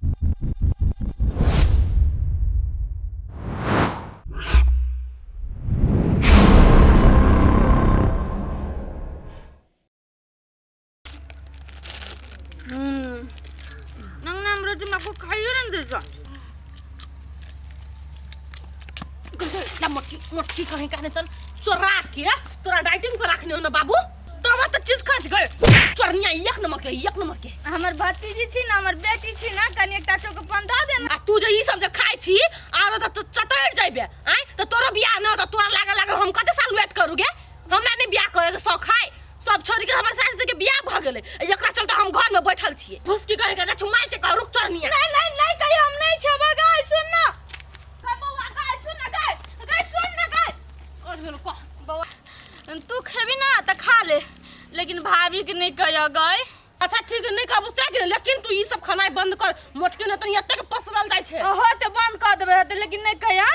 अंगना में रोटी में खाइयो नहीं दे जा। ला मोटकी मोटकी कहीं कहने तन चोरा के तोरा डाइटिंग पर रखने हो ना बाबू, तब तो चीज खर्च गए चोरनिया एक नंबर के, एक नंबर के। हमर भतीजी छी ना, हमर बेटी छी ना, कनी एकटा चौक दऽ दे ना। आ तू जे ई सब जे खाइ छी आरो त तू चतरि जइबे आय त तोरो बियाह न त तोरा लागल लागल हम कते साल वेट करूगे। हमरा नहीं बियाह करे के शौक है, सब छोड़ के हमर सास के बियाह भ गेलै, एकरा चलते हम घर में बैठल छियै। भुसकी कहे के जा छु माय के कह रुक चढ़निया। नहीं नहीं नहीं कही, हम नहीं खेबै गाय, सुन ना गाय बौआ, गाय सुन ना गाय, गाय सुन ना गाय। कर भेल कह बौआ तू खेबी ना त खा ले, लेकिन भाभी के नहीं कहियो गाय। अच्छा ठीक है, नहीं कहबो से कि, लेकिन तू ई सब खानाइ बंद कर, मोटके न तनी एतेक पसरल जाइ छै। हो त बंद कर देबै हेतै, लेकिन नहीं कहिया।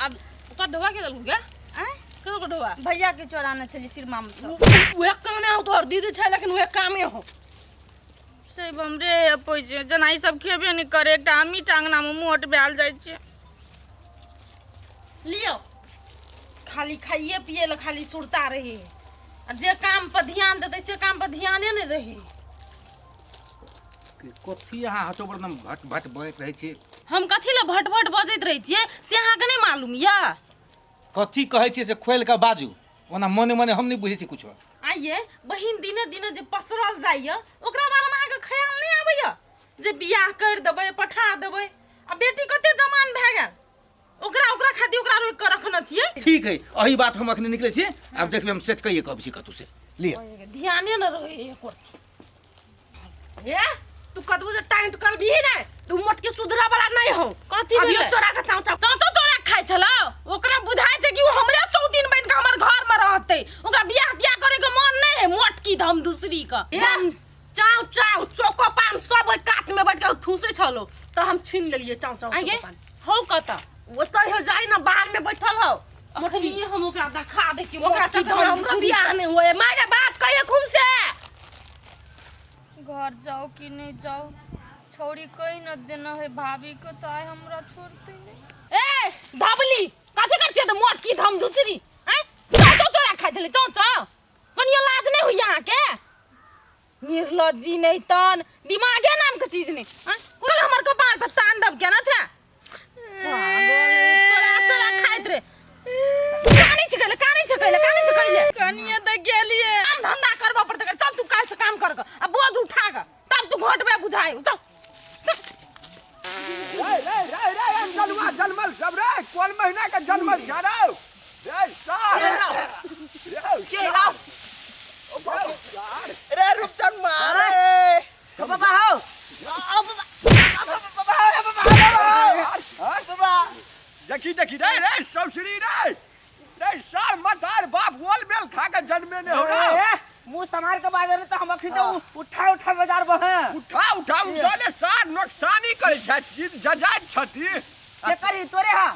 अब ओकर ढोआ के देलहु गे? आँय? के देलकौ ढोआ? भैया के चोराने छली सिरमा में सब। उहे कामे हो तोहर दीदी छै, लेकिन उहे कामे हो। से बम रे पैसे जना ई सब खेबे नहीं करे, एकटा हमही टांगना में मोट भेल जाइ छै। लियो खाली खाइए पिए ल खाली सुरता रही, आ जे काम पर ध्यान देतै से काम पर ध्याने नहीं रही। कथी अहाँ हँसो पर एकदम भट भट बजैत रहै छियै? हम कथी लए भट भट बजैत रहै छियै से अहाँके नहि मालूम यऽ? कथी कहै छियै से खोलि कऽ बाजू, ओना मने मने हम नहि बुझै छी कुछो। आइये बहिन दिने दिने जे पसरल जाइए ओकरा बारेमे अहाँके ख्याल नहि आबैए जे बियाह करि देबै पठा देबै, आ बेटी कते जवान भए गेल ओकरा ओकरा खातिर ओकरा रोकि कऽ रखने छियै। ठीक है, एही बात हम अखने निकलै छी, आब देखबै हम सेट कहिए कब छी कतौ से लिअ। ध्याने न रहै एको रत्ती। हे तू कतबो जे टाइट करबिही ने तू मोटकी सुधरा वाला नहीं हो। कथी अभियो भेलै? चोरा के चाव चाव चाव चाव चोरा के खाइ छलौ, ओकरा बुझाइ छै कि ओ हमरे 100 दिन बनि के हमर घर में रहतै, ओकरा बियाह तियाह करे के मन नहीं है मोटकी धम दूसरी के। हे, चाव चाव चोको पान सब ओहि कात में बैठ के ठूसै छलो तऽ हम छीन लेलियै चाव चाव आगे? चोको पान। हौ कतऽ? ओतऽ हो जाइ ना बाहर में बैठल हौ। अखनी हम ओकरा देखा दै छी, ओकरा मोटकी चक्कर में धम हमरो दूसरी बियाह के। नहीं होए। माय बात कहिए खूब से। घर जाओ कि नहीं जाओ, छौड़ी कही न देना है भाभी को तो आइ हमरा छोड़ते नहीं। ए धबली कथी कर छियै त मोटकी धम दूसरी? आँय चाव चाव चोरा खाइ छलै चाव चाव, कनियो लाज नहीं होइया अहाँके? निर्लज्जी नहीं तन दिमागे नाम के चीज नहीं। आँय कल हमर कपार पर तांडव केना छै? पागल, चोरा चोरा खाइत रे। कानै छै कहले, कानै छै कहले, कानै छै कहले। कनिया तऽ गेलिए। काम धंधा करबऽ पड़तै, चल तू काल्हि से काम कर ग, आ बोझ उठा ग, तब तू घोटबे बुझाइ। चल चल। रे रे रे रे रे जलवा जलमल सब रे, कोन महीना के जलमल छै रे? रे सार रे के राव सार रे रूपचंद मारे बाबा हो बाबा बाबा बाबा देखी देखी रे रे सौसरी रे रे सार मतार बाप गोल बेल खा के जन्मे ने हो रे। मुंह संभाल के बाजर त हम अखनी तो उठा उठा बाजार बहे। उठा उठा उठा सार नुकसानी करे छै चीज जजात छथि। के करी तोरे हा?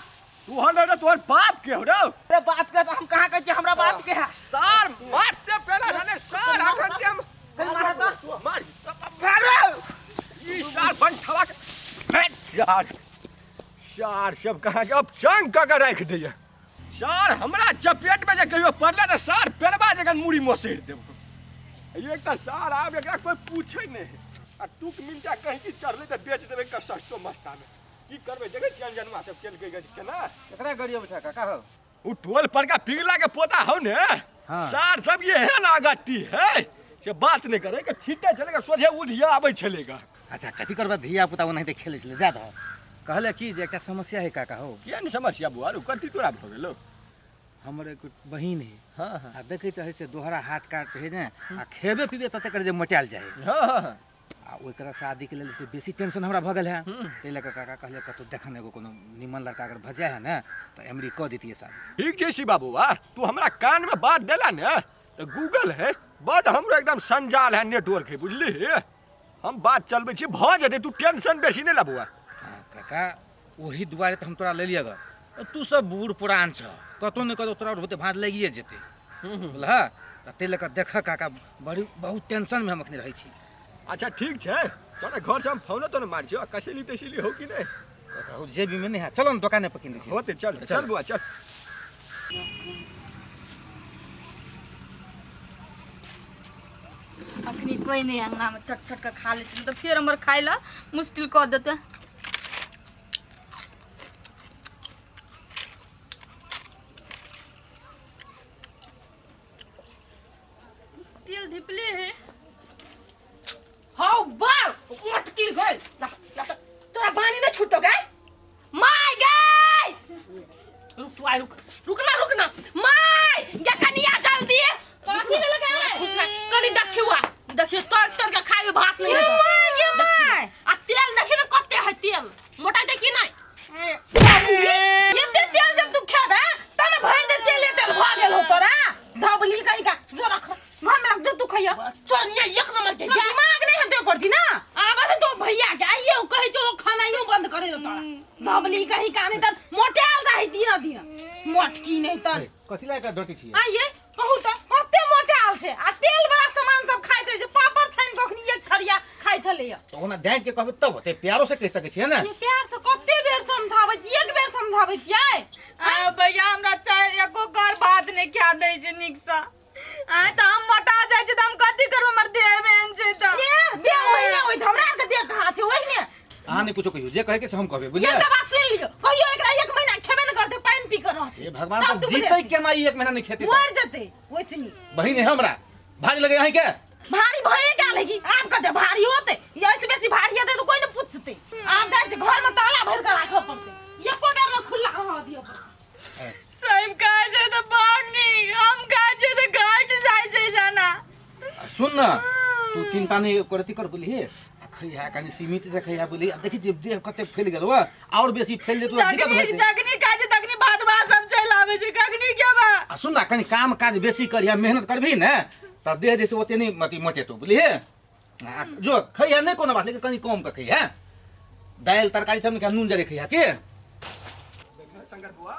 तू हन रे तोहर बाप के हो रे। रे बाप के तो हम कहां कहै छी, हमरा बाप के है। सार मारते पहला जाने सार अखन के हम कहीं मार तो। तू मार। ई सार बंठवा के सार सार सब कहाँ के अब चंग क के राखि दैया। सार हमरा चपेट में जे कहियो पड़ले त सार पेड़वा जगन मुड़ी मोसैड़ देबो। एक त सार आब एकरा कोई पूछे नहीं आ टूक मिनटा कहीं की चढ़ले त बेच देबै क सस्तो मस्ता में। की करबै देखै छियै अनजनुआ सब केलकै गज केना। केकरा गरियो बैठा काका हो? उ टोल पर का पिघला के पोता हो ने। हाँ। सार सब ये है ना गति है से बात नहीं करे के छीटे चलेगा सोझे उधिया आबै छलेगा। अच्छा कथी करबा धिया पुता ओनाहिते खेलै छलै जा दह। कहले कि जे एकटा समस्या है काका हो। किया ने समस्या बुआ रू कथी तोरा भऽ गेलो? हमर एक बहिन है। हाँ, हाँ। आ देखै चाहे से दोहरा हाथ काट है ने आ खेबे पीबे तते करे जे मोटायल जाए। हाँ, हाँ, हाँ। आ ओकरा शादी के लेल से बेसी टेंशन हमरा भऽ गेल है, ताहि लऽ कऽ काका कहलियै कतौ देखन एगो कोनो निमन लड़का अगर भऽ जाए है ने तऽ एमरी कऽ दैतियै शादी। ठीक छै शिवा बौआ, तू हमरा कान में बात देला ने तऽ गूगल है बड हमरो एकदम संजाल है नेटवर्क है बुझली। हम बात चलबै छी भऽ जेतै, तू टेंशन बेसी नहि ले बौआ। हाँ काका ओही दुआरे तऽ हम तोरा लेलियै ग, तू सब बूढ़ पुरान छह कतौ ने कतौ तोरा बहुते भाँज लागिए जेतै बुझलह, तऽ ताहि लऽ कऽ देखह काका बड़ी बहुत टेंशनमे हम अखनी रहै छी। अच्छा ठीक छै चल ना घर से हम फोनो तो न मार छियो कसेली तसेली हो कि नहीं काका जेबी में नहीं है चलो ना दुकाने पर किन दै छी होते चल चल बुआ चल अखनी कोई नहीं अंगना में चट चट के खा लेते तऽ फेर हमर खाय ला मुश्किल कऽ देते। तेल धिपले है। हौ बा मटकी गइल ला, ला, तोरा बानी नै छुटतो गै my गै रुक तू आइ रुक रुक ना रुक ना my गे कनिया जल्दी कथी भेल गै? खुश ना कनि देखियो आ देखियो तर तर के खाइयो भात नहीं ये my, ये my. आ तेल देखियो ना कते है तेल मोटा देखी नहीं एते तेल जब तू खेबे तने भरि दे तेल तेल भ गेल हो तोरा धबली कहीं का जो रख घर में रख जो तू खइया चल ये एक नंबर के दिमाग नहीं हते पड़ती ना आबे तो तो भैया के आइए ओ कहे जो खाना यो बंद करे दो तोरा धबली कहीं का नहीं त मोटाल जाहि दिन दिन मोटकी नहीं त कथी लए कऽ डटै छियै आइए कहू त कते मोटाल छै आ तेल वाला सामान सब खाइत रहे छै पापड़ छानि कऽ अखनी एक थरिया खाइ छलैया तऽ ओना डाँटि के कहबै तब होतै प्यारो से कहि सकै छियै ने ये प्यार से कते बेर समझाबै छी एक बेर समझाबै छियै आ भैया हमरा चारि एको कर भात नहि खा दै छै नीकसँ आय तऽ हम मोटा जाइ छी तऽ हम कथी करबै हमर देह मे एहन छै तऽ ए देह ओहिने होइ छै हमरा आरके देह कहाँ छै ओहिने अहाँ नहि कुछो कहियौ जे कहै के से हम कहबै बुझलियै एकटा बात सुनि लियौ कहियो एकरा एक महीना खेबे ने करतै पानि पी कऽ रहतै हे भगवान तब तऽ तू जीतै केना ई एक महीना नहि खेतै तऽ? मरि जेतै ओहिसँ नीक बहिन है हमरा भारी लगे अहींके भारी भए गेल है कि आब कते भारी होतै एहिसँ बेसी भारी हेतै तऽ कोइ ने पूछतै आब जाइ छै घरमे ताला भरि कऽ राखऽ पड़तै एको बेर ने खुल्ला रहऽ दिअ पड़तै सब खाइ छै तऽ बड़ नीक हम खाइ छियै तऽ घटि जाइ छै जाना सुन न तू चिंता नहीं करती कर बोलिए आ खैहा कनि सीमित से खैहा बोली अब देखी जे देह कते फैल गेल हो और बेसी फैल जेतौ तऽ दिक्कत जखनी भऽ जेतै जखनी खाइ छै तखनी भात भात सब चलि आबै छै कखनी खेबै आ सुन न कनि काम काज बेसी करिहा मेहनत करबही ने तऽ देह जे छै ओते नहि अथी मोटेतौ बुझलियै आ जो खैहा नहि कोनो बात लेकिन कनि कम कऽ खैहा दालि तरकारी सब नहि खैहा नून जरे खैहा के शंकर बुआ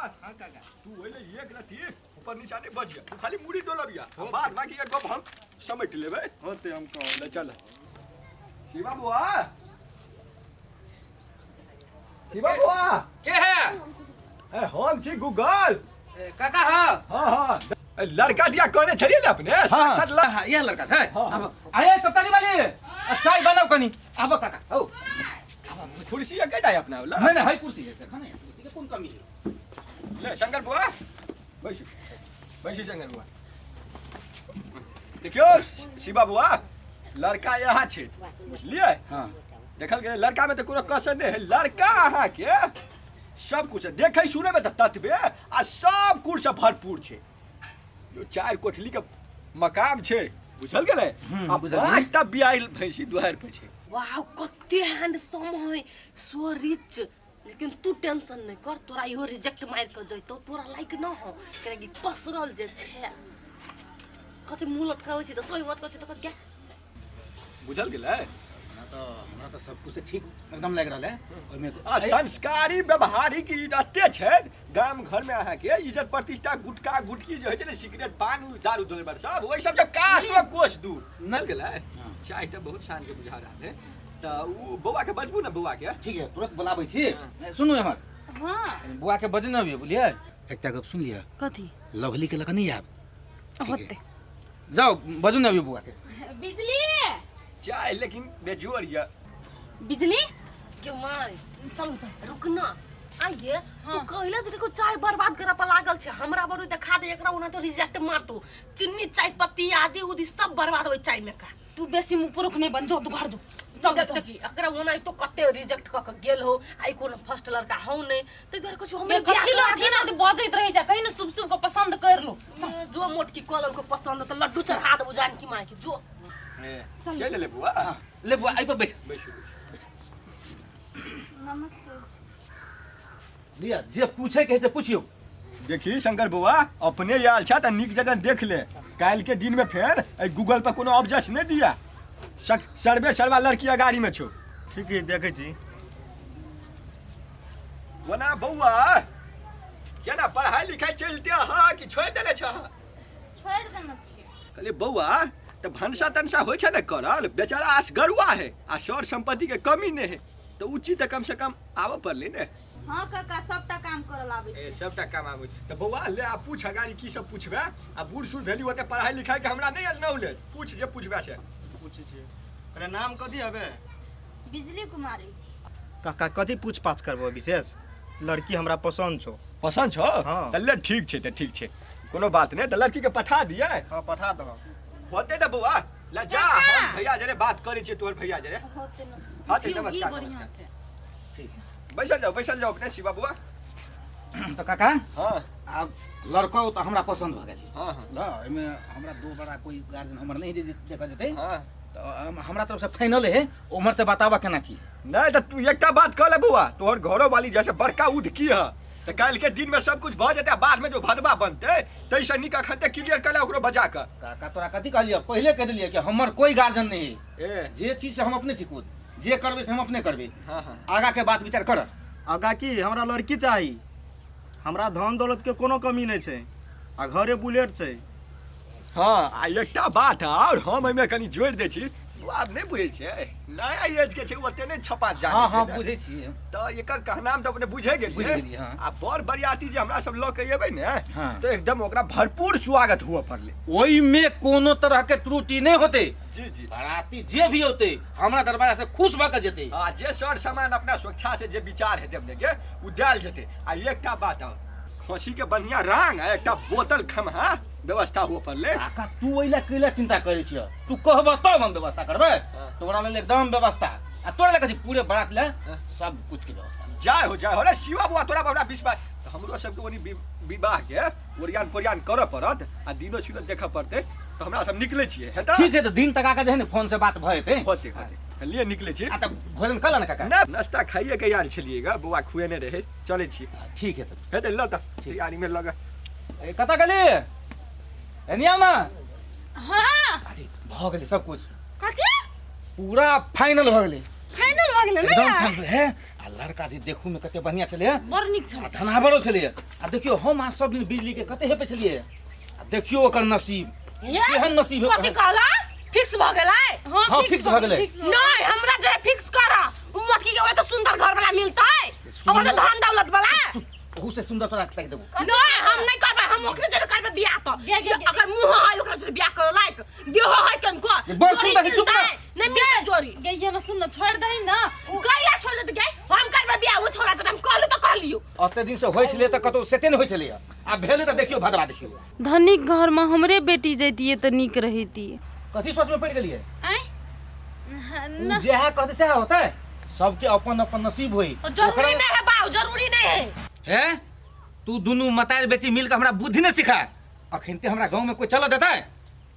तू ओहिले एक रति ऊपर नीचा नहीं बजिया तू खाली मुड़ी डोलबिया बाद बाकी के गप हम समेट लेबै होते हम कहब ले चल शिवा बुआ शिवा बुआ के है ए हम छी गूगल काका हाँ हाँ हाँ ए, लड़का दिया कहने छलिए ने अपने हाँ साक्षात हाँ यह लड़का है हाँ। अब आए सप्ताह वाली चाय बनाओ कनी आबो काका हो कुर्सी के जाय अपना वाला नहीं नहीं है कुर्सी है देखा नहीं कुर्सी के कौन कमी है ले शंकर बुआ बैसू बैसू शंकर बुआ देखियो शिवा बुआ लड़का यहाँ छै बुझलिए हाँ देखल गेलै लड़का में तऽ कोनो कसर नहि है लड़का अहाँके सब कुछ देखै सुनै में तऽ ततबे आ सब कुछ से भरपूर छै जो चारि कोठली के मकान छै बुझल गेलै आ बुझल गेलै। पाँचटा बियाइल भैंसी दुआरि पर छै वाह कते हैंडसम है सो रिच लेकिन तू टेंशन नहीं कर तोरा इहो रिजेक्ट मार के जइतो तोरा लाइक न हो कियाकि पसरल जे छै कथी मुंह लटकाबै छी तऽ सही बात कहै छी तऽ कथी बुझल गेलै हमरा तऽ सब कुछ ठीक एकदम लागि रहल है ओहिमे आ संस्कारी व्यवहारिक ई एते छै गाम घर में अहाँके इज्जत प्रतिष्ठा गुटका गुटकी जे होइ छै ने सिगरेट पान उ दारू दोल बार सब ओहि सब काश में कोस दूर नल गेलै चाय तऽ बहुत शान के बुझा रहल है तऽ उ बौआ के बजबू ने बौआ के ठीक है तुरंत बुलाबै छी सुनू एम्हर हाँ बौआ के बजने अबियौ बुझलियै एकटा गप सुन लिअ कथी लवली के लऽ कऽ नहि आयब ठीक है। होते जाओ बजू ने अबियौ बौआ के बिजली चाय लेकिन बेजोड़ यऽ बिजली क्यों माय चलू तऽ रुक ना आइए तू कहले जे को चाय बर्बाद करे पर लागल छै हमरा बरू देखा दे एकरा ओना तो रिजेक्ट मारतो चीनी चाय पत्ती आदि उदी सब बर्बाद होय चाय में का तू बेसी मुँह पुरुख नहीं बन जो तू घर जो चल देख देखी एकरा ओना तो कते रिजेक्ट क के गेल हो आई कोनो फर्स्ट लड़का हो नहीं तै दुआरे कुछ हमरे बियाह कथी करा लड़की दे ना तू बजैत रही जा कहीं ना शुभ शुभ के पसंद कर लो ना। जो मोटकी कलम के पसंद त लड्डू चढ़ा देबो जानकी माय के जो चलि ले बौआ ले बौआ एहि पर बैठ बैसू बैसू नमस्ते लिअ जे पूछे के है से पूछियौ देखी शंकर बौआ अपने आयल छह तऽ नीक जगह देख ले काल्हि के दिन में फेर एहि गूगल पर कोनो ऑब्जेक्ट नहि दिया सर्वे सर्वा लड़की अगाड़ी में छौ ठीक है देखै छी ओना बौआ केना पढ़ाई लिखाई चलते अहाँ कि छोड़ि देने छह छोड़ि देने छियै कहलियै बौआ तऽ भनसा तनसा होइ छै ने करल बेचारा असगरुआ है आ सर सम्पत्ति के कमी नहि है तऽ उचित तऽ कम से कम आबऽ पड़लै ने। हँ काका, सबटा काम करल आबै ए सबटा काम आबै छै। तऽ बौआ ले आ पूछ अगाड़ी की सब पूछबे आ बूढ़ सूढ़ भेली ओते पढ़ाई लिखाई के हमरा नहि नॉलेज, पूछ जे पूछबे से। पूछै छियै अरे नाम कथी हबे? बिजली कुमारी। काका कथी पूछ पाछ करबो विशेष? लड़की हमरा पसंद छौ। पसंद छौ? हाँ। तऽ ले ठीक छै, तऽ ठीक छै, कोनो बात नहि, तऽ लड़की के पठा दियै। हाँ पठा दहो। होते तऽ बौआ ले जा, हम भैया जरे बात करै छियै तोहर भैया जरे। होते न। हाँ तऽ नमस्कार, बढ़िया नमस्कार। से ठीक। बैसल जाओ, बैसल जाओ अपने शिवा बुआ। तऽ काका हाँ आब लड़को तऽ हमरा पसन्द भऽ गेल। हाँ हाँ। ल एहिमे हमरा दो बड़ा कोई गार्जियन हमर नहि जे देखऽ जेतै। हाँ तऽ हमरा तरफ से फाइनल है, उम्हर से बताबऽ केना की। नहीं तऽ तू एकटा बात कह ले बौआ, तोहर घरो वाली जैसे बड़का उधकी है तऽ काल्हि के दिन में सब कुछ भऽ जेतै, बाद में जो भदवा बनतै ताहिसँ नीक अखन तऽ क्लियर कऽ ले ओकरो बजा कऽ। काका तोरा कथी कहलियै, पहिले कहि देलियै कि हमर कोई गार्जियन नहीं है। ए जे चीज से हम अपने छी खुद, जे करबै से हम अपने करबै। हाँ हाँ। आगा के बात विचार कर। आगा की हमरा लड़की चाही, हमरा धन दौलत के कोनो कमी नहि छै आ घरे बुलेट छै। हाँ आ एकटा बात और हम एहिमे कनि जोड़ि दै छी, ओ आब नहि बुझै छै, नया एज के छै, ओते नहि छपा जानै हाँ छै हाँ ने। बुझै छियै। तऽ एकर कहनाम तऽ अपने बुझे गेलियै। बुझि गेलियै, हाँ। आ बर बरियाती जे हमरा सब लऽ के एबै ने हाँ। तऽ एकदम ओकरा भरपूर स्वागत हुअ पड़लै, ओहिमे कोनो तरह के त्रुटि नहि होतै। जी जी। बाराती जे भी होतै हमरा दरवाजा से खुश भऽ के जेतै। आ जे सर सामान अपना स्वेच्छा से जे विचार हेतै अपने के ओ देल जेतै। आ एकटा बात और, खसी के बढ़िया रंग आ एकटा बोतल खमहा व्यवस्था हुअ पड़लै। काका तू ओहि लए कैला चिंता करै छिय, तू कहबह तब हम व्यवस्था करबै। हाँ। तोरा लेल एकदम व्यवस्था, आ तोरा लए कथी पूरे बारात लए हाँ। सब कुछ के व्यवस्था। जाय हो जाय हो रे शिवा बुआ, तोरा पर हमरा विश्वास। तऽ हमरो सबके ओनी विवाह के ओरियान पोरियान करऽ पड़त आ दिनो सिनो देखऽ पड़तै, तऽ हमरा सब निकलै छियै हेतै? ठीक है, तऽ दिन तक आके जे है ने फोन से बात भऽ जेतै। होतै होतै, तऽ लिए निकलै छी। आ तऽ भोजन कऽ ले ने काका। नहि नाश्ता खाइए के आयल छलियै ग, बौआ खुएने रहै, चलै छी। ठीक है तऽ हेतै ल तऽ तैयारी में लग। ए कतऽ गेली? एनी आउ ना। हाँ अरे भऽ गेलै सब कुछ। कथी? पूरा फाइनल भऽ गेलै। फाइनल भऽ गेलै ने एकदम यार? फाइनल है। आ लड़का जे देखू में कते बढ़िया छलै, बड़ नीक छलै आ धनावरो छलै। आ देखियौ हम अहाँ सब दिन बिजली के कते हेपै छलियै, आ देखियौ ओकर नसीब केहन नसीब है। कथी कहला? फिक्स भऽ गेलै? हाँ हाँ, फिक्स भऽ गेलै। नहीं हमरा जरा फिक्स कर, उ मोटकी के ओते सुंदर घर वाला मिलतै, ओते धन दौलत वाला। ओहू से सुंदर तोरा ताकि देबो। नहीं हम नहीं करबै, हम ओकरे जरे करबै बियाह। तऽ गे, गे, गे। अगर मुंह है ओकरा जरे बियाह करे लायक, देह है कनको बड़ जोड़ी सुंदर है, चुप मिलतै, रह। नहीं मिलतै जोड़ी। गे ये ना सुन ना, छोड़ दही ना। कैला छोड़ देतै गे? हम करबै बियाह ओ छोड़ा तऽ हम कहलु तऽ कहलियो। ओते दिन से होइ छलै तऽ कतौ सेते नहि होइ छलै, आ भेलै तऽ देखियौ भदवा देखियौ। धनिक घर में हमरे बेटी जैतिए तऽ नीक रहितिए। कथी सोच में पड़ि गेलियै? आँय उ जेहा कहतै सएह होतै, सबके अपन अपन नसीब होई। जरूरी नहीं है बाऊ, जरूरी नहीं है। हे तू दुनू मतार बेटी मिल के हमरा बुद्धि नहीं सिखा। अखन ते हमरा गाँव में कोई चल देतै?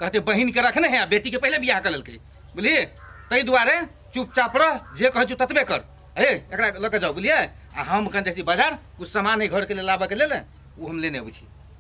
कहते बहिन के रखने है आ बेटी के पहले बियाह कर लेलकै, बुझलिए? ताहि दुआरे चुपचाप रह, जे कहै छियौ ततबे कर। ए एकरा लऽ के जाओ, बुझलिए? आ हम कनि जाइ छी बाजार, कुछ सामान है घर के लेल लाबऽ के लेल, ओ हम लेने अबै छी।